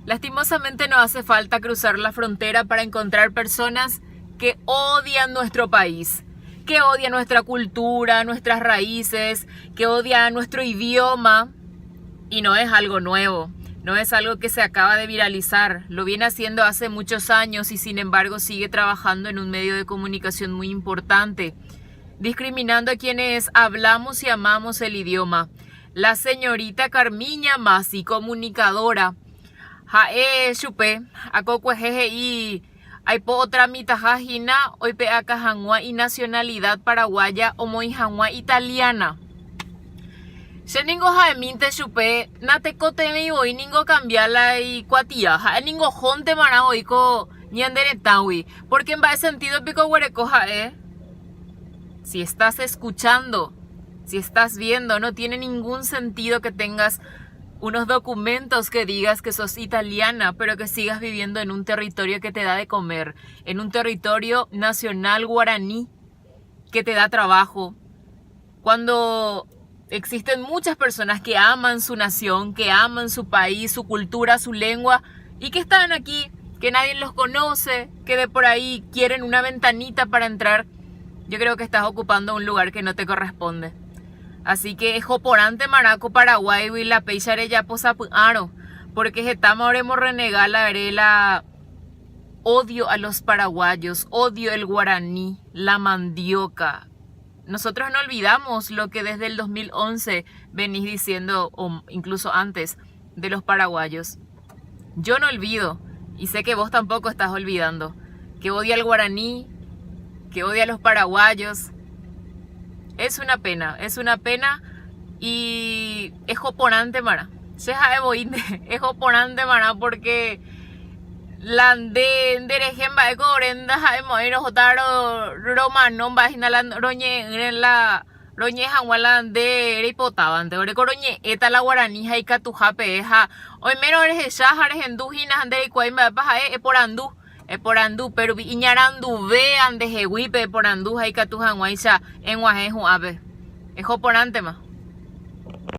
Lastimosamente no hace falta cruzar la frontera para encontrar personas que odian nuestro país, que odian nuestra cultura, nuestras raíces, que odian nuestro idioma. Y no es algo nuevo, no es algo que se acaba de viralizar, lo viene haciendo hace muchos años y sin embargo sigue trabajando en un medio de comunicación muy importante, discriminando a quienes hablamos y amamos el idioma. La señorita Carmiña Masi, comunicadora, ha'e chupe akokuehe he'i aipo otramitaha hína oipe'aka hag̃ua inacionalidad paraguaya omoĩ hag̃ua italiana. Che ningo ha'emínte chupe natekotevẽi voi ningo okambia la ikuatia, ha'e ningo ohóntemarã voi ko ñande retãgui, porque mba'e sentido piko oguereko ha'e? Si estás escuchando, si estás viendo, no tiene ningún sentido que tengas unos documentos que digas que sos italiana, pero que sigas viviendo en un territorio que te da de comer, en un territorio nacional guaraní que te da trabajo. Cuando existen muchas personas que aman su nación, que aman su país, su cultura, su lengua, y que están aquí, que nadie los conoce, que de por ahí quieren una ventanita para entrar, yo creo que estás ocupando un lugar que no te corresponde. Así que eho porãnte marã ko Paraguáigui la péicha rejapo sapy'árõ, porque hetáma oremorrenega la ere la odio a los paraguayos, odio el guaraní, la mandioca. Nosotros no olvidamos lo que desde el 2011 venís diciendo, o incluso antes, de los paraguayos. Yo no olvido, y sé que vos tampoco estás olvidando, que odia al guaraní, que odia a los paraguayos. Es una pena, es una pena y eho porãnte marã. Che ha'e voínte, eho porãnte marã porque la nde nderehe mba'e ko ore ndaha'emo'ãi rohóta romano mba'e hína la roñe'ẽ'ỹre la roñe'ẽ hag̃ua la nde reipotávante. Ore ko roñe'ẽta la guarani ha ikatuha peẽ ha oimérõ rehecha ha rehendu hína ha ndereikuaái mba'épa ha'e eporandu. Eporandu pérupi iñaranduve andehegui pe eporandu ha ikatu hag̃uáicha eg̃uahẽ hu'ãpe. Eho porãntema.